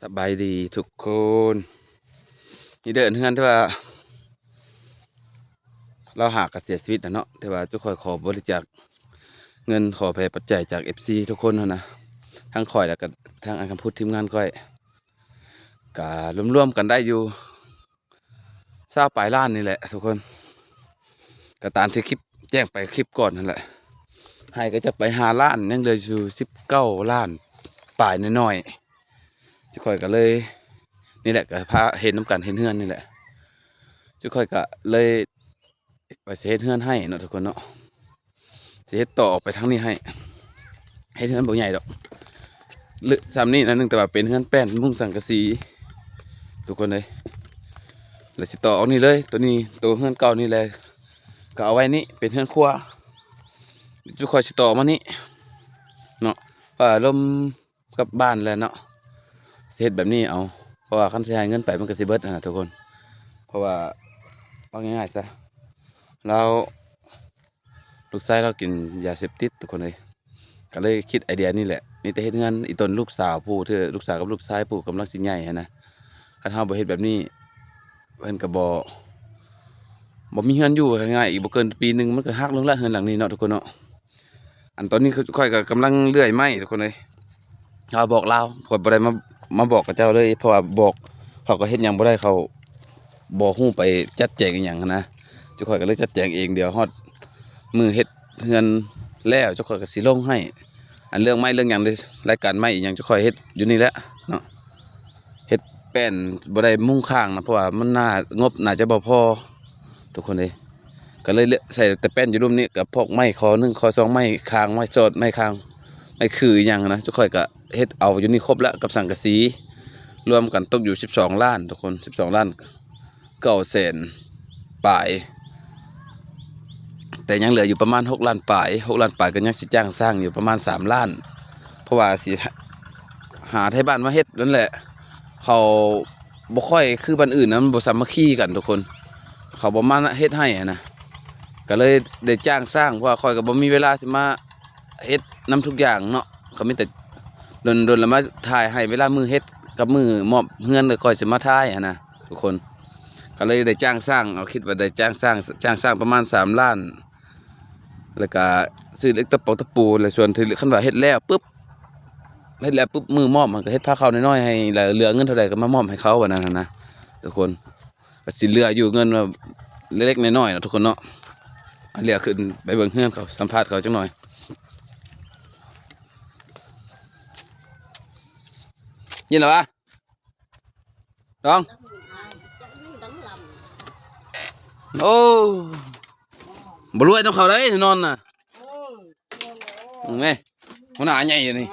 ສະບາຍດີທຸກຄົນ. ນີ້ເດີເຮືອນທີ່ວ່າລາວຫາກະເສຍຊີວິດນະເນາະ, ທີ່ວ່າຈຸຂ້ອຍຂໍບໍລິຈາກເງິນ ຂໍແຜ່ປັດໄຈຈາກເອັຟຊີທຸກຄົນຫັ້ນນະ, ທັງຂ້ອຍ ແລ້ວກະທັງອ້າຍຄຳພຸດ ທີມງານຂ້ອຍ ກະລວມໆກັນໄດ້ຢູ່ຊາວປາຍລ້ານນີ້ແຫຼະທຸກຄົນ. ກະຕາມທີ່ຄລິບແຈ້ງໄປຄລິບກ່ອນຫັ້ນແຫຼະ, ໃຫ້ກະຈະໄປຫ້າລ້ານ ຍັງເຫຼືອຢູ່ສິບເກົ້າລ້ານປາຍໜ້ອຍໆ. ຈຸຂ້ອຍກະເລີຍ ນີ້ແຫຼະ ກະພາເຫັນນຳກັນ ເຫັນເຮືອນນີ້ແຫຼະ. ຈຸຂ້ອຍກະເລີຍວ່າຊິເຮັດເຮືອນໃຫ້ເນາະທຸກຄົນເນາະ, ຊິເຮັດຕໍ່ອອກໄປທາງນີ້ໃຫ້. ເຮັດເຮືອນບໍ່ໃຫຍ່ດອກ ເຫຼືອສ່ຳນີ້ໜ້ອຍໜຶ່ງ, ແຕ່ວ່າເປັນເຮືອນແປ້ນມຸງສັງກະສີທຸກຄົນເອີຍ. ແລ້ວຊິຕໍ່ອອກນີ້ເລີຍ, ໂຕນີ້ ໂຕເຮືອນເກົ່ານີ້ແຫຼະ ກະເອົາໄວ້ນີ້ເປັນເຮືອນຄົວ. ຈຸຂ້ອຍຊິຕໍ່ມານີ້ເນາະ, ວ່າລົມກັບບ້ານແຫຼະເນາະ, ຊິເຮັດແບບນີ້ເອົາ. ເພາະວ່າຄັນຊິໃຫ້ເງິນໄປ ມັນກະຊິເບິດຫັ້ນນະທຸກຄົນ. ເພາະວ່າເວົ້າງ່າຍໆຊະ ລາວ ລູກຊາຍລາວກິນຢາເສບຕິດທຸກຄົນເອີຍ, ກະເລີຍຄິດໄອເດຍນີ້ແຫຼະ. ມີແຕ່ເຮັດເຮືອນອີ່ຕົນລູກສາວຜູ້ ເທື່ອລູກສາວກັບລູກຊາຍຜູ້ກຳລັງຊິໃຫຍ່ຫັ້ນນະ. ຄັນເຮົາບໍ່ເຮັດແບບນີ້ ເພິ່ນກະບໍ່ ບໍ່ມີເຮືອນຢູ່ງ່າຍໆອີກ, ບໍ່ເກີນປີໜຶ່ງມັນກະຫັກລົງລະ ເຮືອນຫຼັງນີ້ເນາະທຸກຄົນເນາະ. ອັນຕອນນີ້ຂ້ອຍກະກຳລັງເລື່ອຍໄມ້ທຸກຄົນເອີຍ. ເຮົາບອກລາວ ຂ້ອຍບໍ່ໄດ້ມາ ມາບອກເຂົາເຈົ້າເລີຍ, ເພາະວ່າບອກເຂົາກະເຮັດຫຍັງບໍ່ໄດ້, ເຂົາບໍ່ຮູ້ໄປຈັດແຈງອີ່ຫຍັງຫັ້ນນະ. ຈຸຂ້ອຍກະເລີຍຈັດແຈງເອງ, ດຽວຮອດມື້ເຮັດເຮືອນແລ້ວ ຈຸຂ້ອຍກະຊິລົງໃຫ້. ອັນເລື່ອງໄມ້ເລື່ອງຫຍັງເດ້ ລາຍການໄມ້ອີ່ຫຍັງ ຈຸຂ້ອຍເຮັດຢູ່ນີ້ແຫຼະເນາະ. ເຮັດແປ້ນບໍ່ໄດ້ມຸງຂ້າງນະ ເພາະວ່າມັນໜ້າ ງົບໜ້າຈະບໍ່ພໍທຸກຄົນເອີຍ. ກະເລີຍໃສ່ແຕ່ແປ້ນຢູ່ລຸ່ມນີ້ ກັບພວກໄມ້ຄໍໜຶ່ງ ຄໍສອງ ໄມ້ຄາງ ໄມ້ສອດ ໄມ້ຄາງ ໄມ້ຂື່ອີ່ຫຍັງນະ. ຈຸຂ້ອຍກະເຮັດເອົາຢູ່ນີ້ຄົບລະ ກັບສັງກະສີ ລວມກັນຕົກຢູ່ສິບສອງລ້ານທຸກຄົນ, ສິບສອງລ້ານເກົ້າແສນປາຍ. ແຕ່ຍັງເຫຼືອຢູ່ປະມານຫົກລ້ານປາຍ, ຫົກລ້ານປາຍກະຍັງຊິຈ້າງຊ່າງຢູ່ປະມານສາມລ້ານ, ເພາະວ່າຊິຫາໄທບ້ານມາເຮັດນັ້ນແຫຼະ. ເຂົາບໍ່ຄ່ອຍຄືບ້ານອື່ນນະ, ມັນບໍ່ສາມັກຄີກັນທຸກຄົນ, ເຂົາບໍ່ມາເຮັດໃຫ້ຫັ້ນນະ. ກະເລີຍໄດ້ຈ້າງຊ່າງ ເພາະວ່າຂ້ອຍກະບໍ່ມີເວລາຊິມາເຮັດນຳທຸກຢ່າງເນາະ, ກະມີແຕ່ດົນໆລະມາຖ່າຍໃຫ້. ເວລາມື້ເຮັດກັບມື້ມອບເຮືອນ ກະຄ່ອຍຊິມາຖ່າຍຫັ້ນນະທຸກຄົນ. ກະເລີຍໄດ້ຈ້າງຊ່າງ ເອົາ ຄິດວ່າໄດ້ຈ້າງຊ່າງ ຈ້າງຊ່າງປະມານສາມລ້ານ, ແລ້ວກະຊື້ເຫຼັກຕະປອກຕະປູ ແລ້ວສ່ວນທີ່ ຄັນວ່າເຮັດແລ້ວປຶບ ເຮັດແລ້ວປຶບ ມື້ມອບຫັ້ນກະເຮັດພາເຂົ້ານ້ອຍໆໃຫ້ ແລ້ວເຫຼືອເງິນເທົ່າໃດກະມາມອບໃຫ້ເຂົາ ແບບນັ້ນນະທຸກຄົນ. ກະຊິເຫຼືອຢູ່ເງິນເລັກໆນ້ອຍໆເນາະທຸກຄົນເນາະ. ອ່ະ ດຽວຂຶ້ນໄປເບິ່ງເຮືອນເຂົາ ສຳພາດເຂົາຈັກໜ່ອຍ. ຍິນແລ້ວວະ? ດອງ. ໂອ້ ບໍ່ລວຍນຳເຂົາໄດ໋ນອນນະ. ເບິ່ງແມ ຫົວໜ້າໃຫຍ່ຢູ່ນີ້.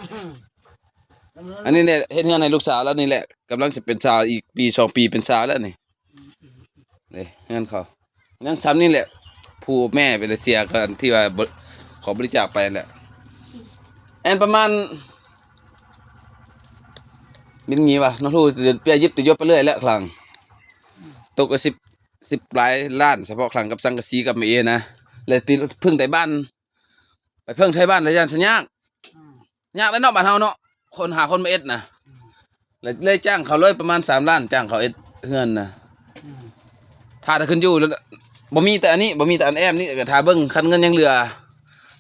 ອັນນີ້ແຫຼະ ເຮັດເຮືອນໃຫ້ລູກສາວແລ້ວນີ້ແຫຼະ, ກຳລັງຊິເປັນສາວ ອີກປີສອງປີເປັນສາວແລ້ວນີ້. ເດ້ ເຮືອນເຂົາຍັງຊ່ຳນີ້ແຫຼະ, ຜູ້ແມ່ໄປເສຍກະ ທີ່ວ່າ ຂໍບໍລິຈາກໄປຫັ້ນແຫຼະ. ແອນປະມານ ບິນງີວ່າ ນ້ອງທູ ເດືອນເປຍ ຢິບຕະຍົບໄປເລື້ອຍແຫຼະ ຄລັງ ຕົກກະສິບ ສິບປາຍລ້ານ ສະເພາະຄລັງກັບສັງກະສີກັບໄມ້ເອນະ. ແລະ ຕິເພິ່ງໄທບ້ານ ໄປເພິ່ງໄທບ້ານລະຢ້ານຊິຍາກ. ອືມ ຍາກແຫຼະເນາະ ບ້ານເຮົາເນາະ, ຄົນຫາຄົນມາເຮັດນະ. ອືມ ແລ້ວເລີຍຈ້າງເຂົາເລີຍປະມານສາມລ້ານ ຈ້າງເຂົາເຮັດເຮືອນນະ. ອືມ ຖ້າໄດ້ຂຶ້ນຢູ່ ບໍ່ມີແຕ່ອັນນີ້ ບໍ່ມີແຕ່ອັນແອ້ມນີ້ ກະຖ້າເບິ່ງ ຄັນເງິນຍັງເຫຼືອ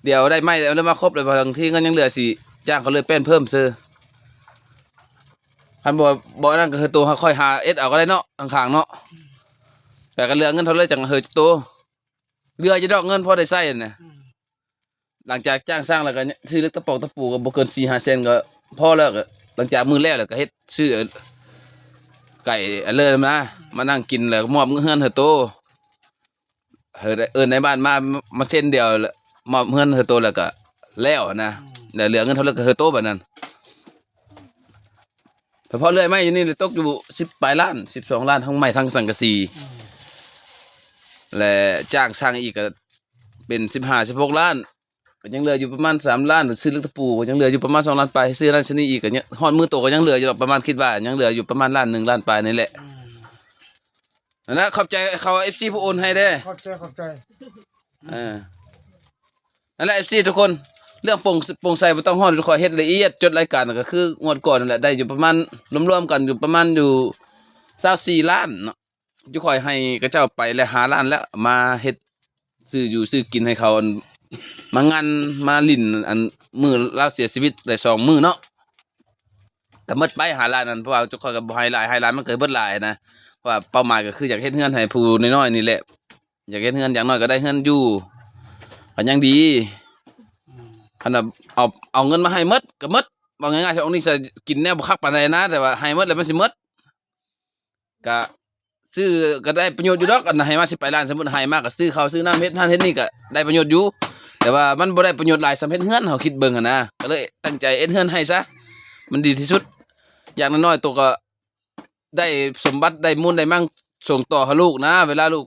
ດຽວໄດ້ໄມ້ໄດ້ມາຄົບແລ້ວ ບາງທີເງິນຍັງເຫຼືອ ຊິຈ້າງເຂົາເລີຍແປ້ນເພີ່ມຊື່. ຄັນບໍ່ ບໍ່ອັນນັ້ນກະຄືໂຕ ຄ່ອຍຫາເຮັດເອົາກະໄດ້ເນາະ ຂ້າງໆເນາະ. ແຕ່ກະເຫຼືອເງິນເທົ່າໃດຈັ່ງເຮີໂຕ ເຫຼືອຢູ່ດອກ ເງິນພໍໄດ້ໃຊ້ນະ. ອືມ ຫຼັງຈາກຈ້າງຊ່າງແລ້ວກະຊື້ເຫຼັກຕະປອກຕະປູ ກະບໍ່ເກີນສີ່ຫ້າແສນກະພໍແລ້ວ. ກະຫຼັງຈາກມື້ແລ້ວແລ້ວກະເຮັດ ຊື້ໄກ່ອັນເລີນມາ ມານັ່ງກິນ ແລ້ວກະມອບເຮືອນໃຫ້ໂຕ. ເອີ ເອີ້ນນາຍບ້ານມາ ມາເຊັນດຽວ ມອບເຮືອນໃຫ້ໂຕ ແລ້ວກະແລ້ວນະ. ອືມ ແລ້ວເຫຼືອເງິນເທົ່າໃດກະໃຫ້ໂຕບາດນັ້ນ. ສະເພາະເລື່ອຍໄມ້ຢູ່ນີ້ ຕົກຢູ່ສິບປາຍລ້ານ ສິບສອງລ້ານ ທັງໄມ້ທັງສັງກະສີ. ອືມ ແລະ ຈ້າງຊ່າງອີກກະເປັນສິບຫ້າ ສິບຫົກລ້ານ, ກະຍັງເຫຼືອຢູ່ປະມານສາມລ້ານ. ຊື້ເຫຼັກຕະປູກະຍັງເຫຼືອຢູ່ປະມານສອງລ້ານປາຍ, ຊື້ນັ້ນຊື້ນີ້ອີກ ກະຮອດມື້ໂຕກະຍັງເຫຼືອຢູ່ດອກ ປະມານ ຄິດວ່າຍັງເຫຼືອຢູ່ປະມານລ້ານໜຶ່ງ ລ້ານປາຍນີ້ແຫຼະ. ອືມ ນັ້ນລະ ຂອບໃຈເຂົາ ເອັຟຊີ ຜູ້ໂອນໃຫ້ເດ້. ຂອບໃຈ ຂອບໃຈ. ເອີ ນັ້ນແຫຼະ ເອັຟຊີ ທຸກຄົນ, ເລື່ອງໂປ່ງ ໂປ່ງໃສບໍ່ຕ້ອງຮ້ອນ ຂ້ອຍເຮັດລະອຽດ ຈົດລາຍການກໍຄືງວດກ່ອນນັ້ນແຫຼະ ໄດ້ຢູ່ປະມານ ລວມໆກັນຢູ່ປະມານຢູ່ຊາວສີ່ລ້ານເນາະ ຈຸຂ້ອຍໃຫ້ເຂົາເຈົ້າໄປແລ້ວຫ້າລ້ານແລ້ວ ມາເຮັດຊື້ຢູ່ຊື້ກິນໃຫ້ເຂົາ ອັນ ມາງັນມາຫຼິ້ນ ອັນ ມື້ລາວເສຍຊີວິດໄດ້ສອງມື້ເນາະ ກໍໝົດໄປຫ້າລ້ານນັ້ນ ເພາະວ່າຈຸຂ້ອຍກໍບໍ່ໃຫ້ຫຼາຍ ໃຫ້ຫຼາຍມັນກໍເບິດຫຼາຍນະ ເພາະວ່າເປົ້າໝາຍກໍຄືຢາກເຮັດເຮືອນໃຫ້ຜູ້ນ້ອຍໆນີ້ແຫຼະ ຢາກເຮັດເຮືອນ ຢ່າງໜ້ອຍກໍໄດ້ເຮືອນຢູ່ ກໍຍັງດີ ຄັນວ່າເອົາ ເອົາເງິນມາໃຫ້ໝົດກໍໝົດ ເວົ້າງ່າຍໆ ຊ່ວງນີ້ຈະກິນແນວບໍ່ຄັກປານໃດນະ ແຕ່ວ່າໃຫ້ໝົດແລ້ວມັນຊິໝົດ ກະຊື້ກໍໄດ້ປະໂຫຍດຢູ່ດອກ ອັນໃຫ້ມາສິບປາຍລ້ານ ສົມມຸດໃຫ້ມາກໍຊື້ເຂົ້າຊື້ນ້ຳ ເຮັດຫັ້ນເຮັດນີ້ກໍໄດ້ປະໂຫຍດຢູ່ ແຕ່ວ່າມັນບໍ່ໄດ້ປະໂຫຍດຫຼາຍສ່ຳເຮັດເຮືອນ ເຮົາຄິດເບິ່ງຫັ້ນນະ ກໍເລີຍຕັ້ງໃຈເຮັດເຮືອນໃຫ້ຊະ ມັນດີທີ່ສຸດ ຢ່າງໜ້ອຍໆໂຕກໍໄດ້ສົມບັດໄດ້ມູນໄດ້ມັງສົ່ງຕໍ່ໃຫ້ລູກນະ ເວລາລູກ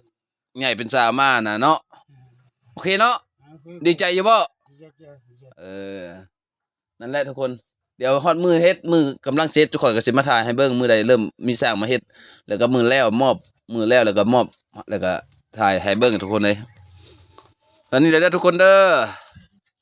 ໃຫຍ່ເປັນສາວມານະເນາະ ໂອເຄເນາະ ດີໃຈຢູ່ບໍ່? ເອີ ນັ້ນແຫຼະທຸກຄົນ ດຽວຮອດມື້ເຮັດ ມື້ກຳລັງເສັດ ຈຸຂ້ອຍກໍຊິມາຖ່າຍໃຫ້ເບິ່ງ ມື້ໃດເລີ່ມມີຊ່າງມາເຮັດ ແລ້ວກໍມື້ແລ້ວມອບ ມື້ແລ້ວ ແລ້ວກໍມອບ ແລ້ວກໍຖ່າຍໃຫ້ເບິ່ງທຸກຄົນເລີຍ ຕອນນີ້ແຫຼະເດີທຸກຄົນເດີ.